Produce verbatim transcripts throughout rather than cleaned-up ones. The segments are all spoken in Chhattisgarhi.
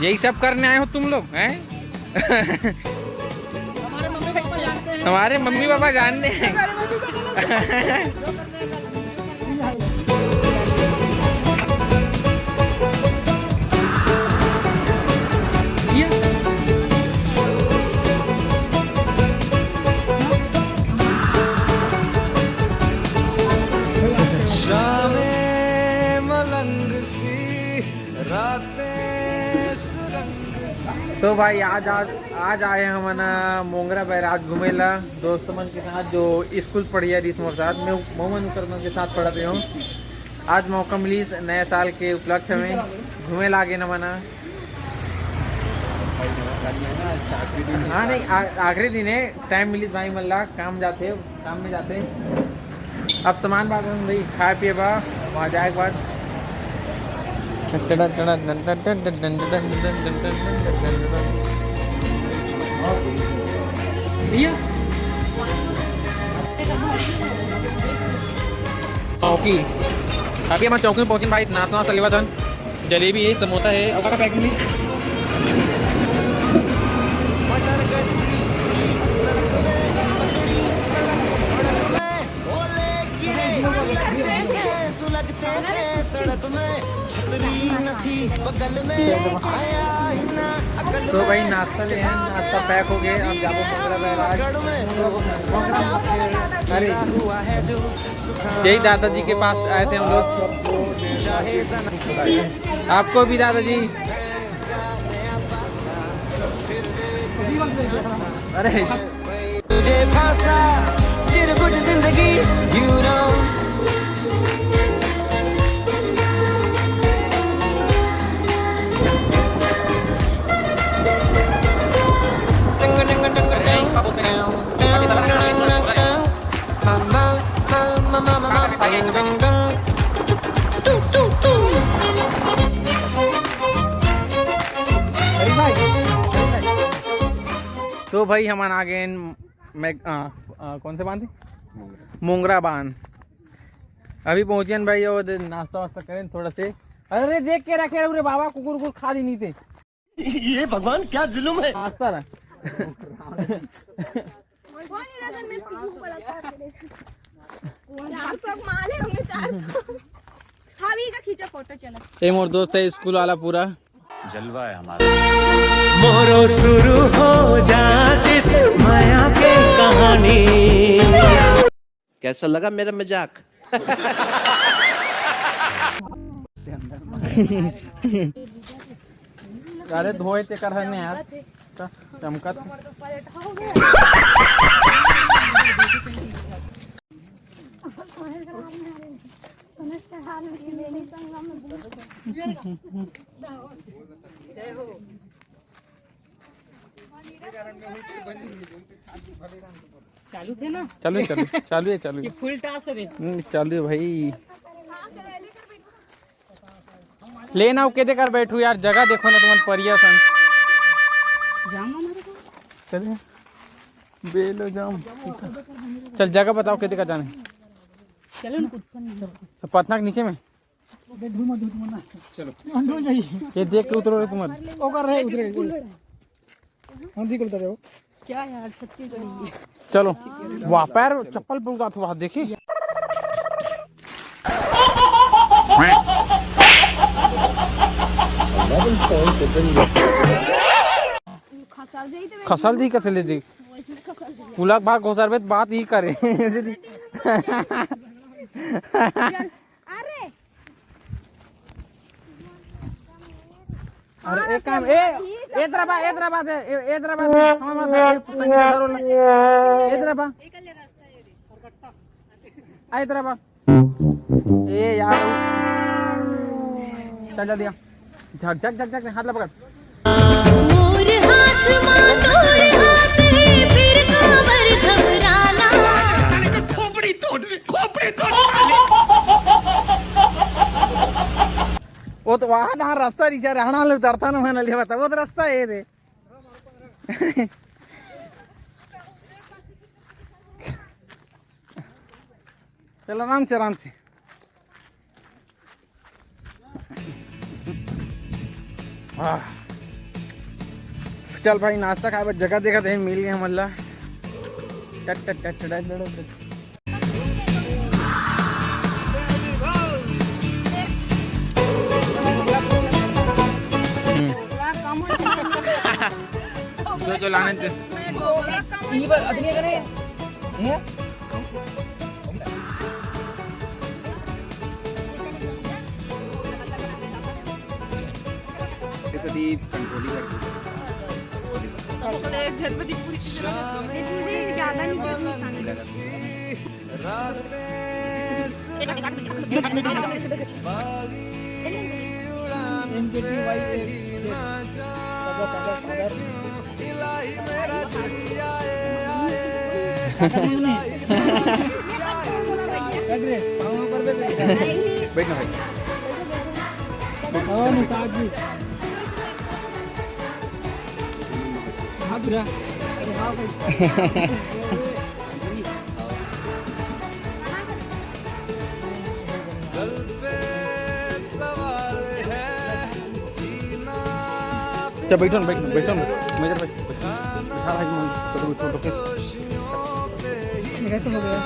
यही सब करने आए हो तुम लोग, हैं? हमारे मम्मी पापा जानते हैं। तो भाई, आज आज आज आए हमन मोंगरा बैराज घूमे ला, दोस्त मन के साथ जो स्कूल पढ़िया रहिस मोर साथ में, मोमन कर मन के साथ पढ़त हूँ। आज मौका मिलिस नए साल के उपलक्ष्य में घूमे लागे न मना। हाँ नहीं, आ- आखिरी दिन है, टाइम मिलिस भाई मन ला, काम जाते, काम में जाते। अब सामान बात हम भाई खाए पिए बा, वहाँ जाए के बाद। चौकी। अभी हम चौकी में पहुंचे भाई, नाश्ता वास्ता लेवा था। जलेबी है, समोसा है, और का पैकिंग भी। तो भाई, नाश्ता ले हैं, नाश्ता पैक हो गया। अब जाबो मोंगरा बैराज। अरे, यही दादाजी के पास आए थे हम लोग। आपको भी दादाजी। अरे, तुझे फांसा चिरकुट जिंदगी, you know। तो भाई, हमन आ गए हैं, मैं, आ, आ, कौन से बांध? मोंगरा बांध। अभी पहुंचे हैं भाई, और नाश्ता वास्ता करें थोड़ा से। अरे, देख के रखे रे बाबा, कुकुर कुकुर खा ली नहीं थे। ये भगवान, क्या जुल्म है। नाश्ता रहा। कोई नहीं रहता, मैं पीछू पड़ा था तेरे। चार सौ माले होंगे, चार सौ। हाँ, भी का खींचा फोटो, चलो। ए मोर दोस्त है स्कूल वाला पूरा। जलवा है हमारा। मोरो शुरू हो जात इस मया के कहानी। कैसा लगा मेरा मजाक? अरे धोए ते कर हने यार। चमकत। चालू थे ना? चालू है, चालू है, चालू है, चालू है। ये फुल टास है। हम्म, चालू है भाई। ले ना, वो केदे कर बैठू यार, जगह देखो ना तुमन परिया सन। जाम हमारे को। चले। बेलो जाम। चल, जगह बताओ केदे कर जाने। चलो ना, कुछ नहीं। तो पटना के नीचे में। चलो। ये देख के उतरो रे तुम। ओकर रहे, उतरे। हम भी उतर जाओ। क्या यार, छत्तीसगढ़ी। चलो, वाह, पैर चप्पल पुल का था, देखी। खसल जाई तो खसल दी कथे ले देख। वैसे खसल जाई। पुलक भाग घोसर में बात ही करे। अरे। अरे, एक काम, ए, ए तरफ आ, ए तरफ आ, ए, ए तरफ आ, हमर माथा, ए, संगीता धरो ना। ए तरफ आ। आ, ए तरफ आ। ए यार। चल, चल दिया। झक, झक, झक, झक, हाथ ला पकड़। मोर हाथ मा तोर हाथ हे, फिर काबर घबराना। खोपड़ी तोड़, खोपड़ी तोड़। वो तो वहाँ ना रास्ता रिचा रहना ले उतरता ना, मैंने लिया बता, वो तो रास्ता है रे। चल आराम से, आराम से। आह। चल भाई, नाश्ता खाए बर जगह देखत हन, मिल गे हमन ला। टट टट टट टट टट टट। हम्म। जो जो लाने थे। ये बार अदमी करे। ये? ये तो दी कंट्रोल ही कर दो। ज्यादा नहीं, ज्यादा नहीं खाना। बैठ ना भाई। चल बैठो ना, बैठो, बैठो ना। मेजर भाई, बैठो। हाँ भाई, मैं तो बैठो, बैठो। मेरा तो हो गया।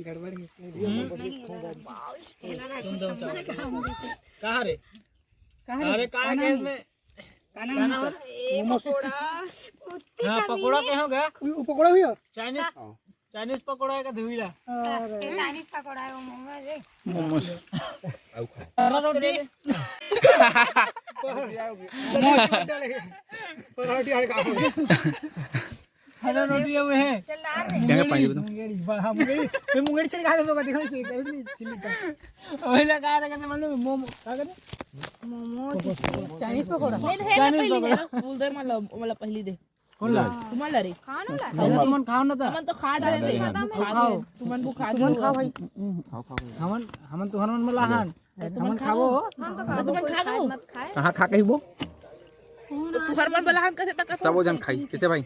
गड़बड़ है। तुम दो जाओ। कहाँ रे? कहाँ रे? अरे, कहाँ गैस में? का नाम है? ए, पकोड़ा। हाँ, पकोड़ा के हो गया? उ, उ पकोड़ा हुई है? चाइनीज, चाइनीज पकोड़ा है का धुईला? अरे। चाइनीज पकोड़ा है वो, मोमोज है। मोमोज। अरे रोटी। पराठी हल्का। हरा रोटी है वो है। चल ना रे। क्या पानी बताऊं? मुंगेड़ी, बड़ा मुंगेड़ी। मैं मुंगेड़ी चल खा लेगा, देखो, ये कर दी चिल्ली का। ओइला कहा था, कहते, मतलब, मोमो, क्या कहते? मोमो, चाइनीज पकोड़ा। ले, ले, चाइनीज पहली पकोड़ा। दे, बोल दे, मतलब, मतलब, पहली दे। कौन ला? तुम्हारा रे। खाओ ना ला। तुमन खाओ ना था। हमन तो खा डाले रे। खाओ। तुमन वो खा तुमन खाओ भाई। हमन, हमन तुहर मन मला हन। तुमन खाओ। हम तो खा दो, कोई खाए मत खाए। कहाँ खा के ही वो? तुहर मन बलाहन कसे तक सब वो जन खाई, किसे भाई?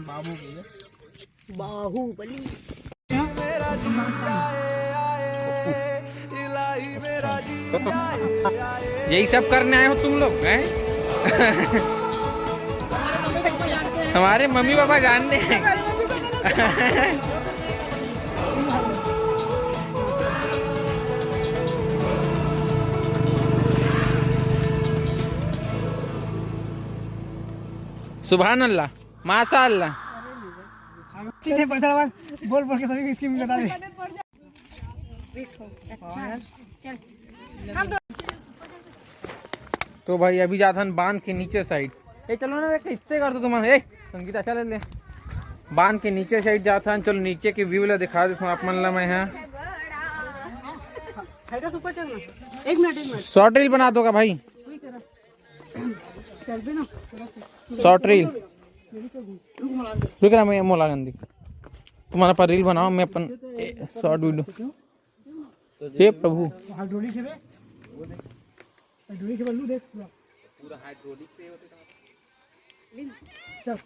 बाबू के। बाहुबली। यही सब करने आए हो तुम लोग, हैं? हमारे मम्मी पापा जानते हैं। सुभान अल्लाह, माशा अल्लाह। सीधे पैसा वाला बोल बोल के सभी को स्कीम बता दे। अच्छा, चल। हम दो। तो भाई, अभी जात हन बांध के नीचे साइड। ए, चलो ना रे, किससे कर दो तुम? ए, संगीता, चल ले। बांध के नीचे साइड जात हन। चलो, नीचे के व्यू ला दिखा देता हूँ आप मन ला मैं। हाँ, एक मिनट, एक मिनट। शॉर्ट रील बना दोगा भाई? Short reel. रुक ना, मैं मोला गंदी। तुम्हारा पर रील बनाओ, मैं अपन, ए, शॉर्ट वीडियो। हे प्रभु। हाइड्रोलिक है बे। हाइड्रोलिक है बे, लू देख पूरा। पूरा हाइड्रोलिक से होते। चल।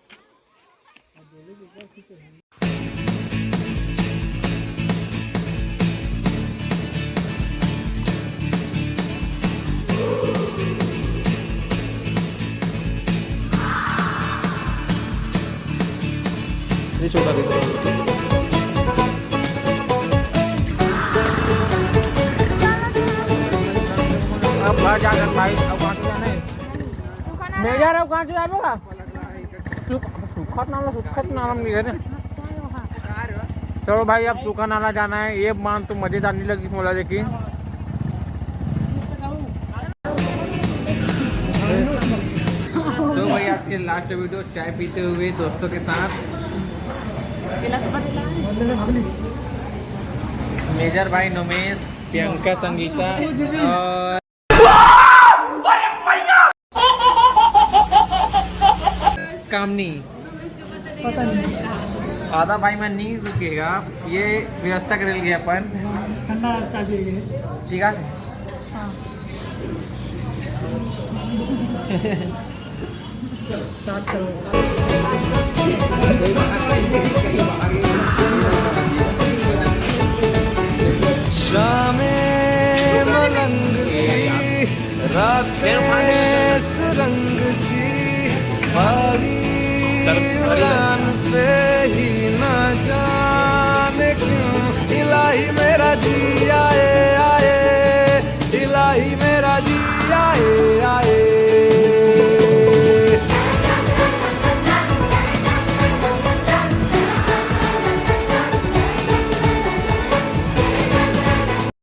ये छोटा भी। अब घर जाकर भाई, अब वहाँ जाना है। मेजर, अब कहाँ से जाबो का? सुख-, सुखत नाम, सुखत नाम नहीं है। चलो भाई, अब सूखा नाला जाना है। ये मान तो मजेदार नहीं लगी मोला, लेकिन तो भाई, आज के लास्ट वीडियो चाय पीते हुए दोस्तों के साथ। मेजर भाई नोमेश, प्रियंका, संगीता और कामनी। आधा भाई मैं नहीं रुकेगा, ये व्यवस्था कर लिए अपन। ठंडा चाय पी लिए। ठीक है। हाँ। सात करोड़। शामें मलंग सी, रातें सुरंग सी, भारी उड़ान पे ही ना जाने क्यों, इलाही मेरा जी आए, आए, इलाही मेरा जी आए।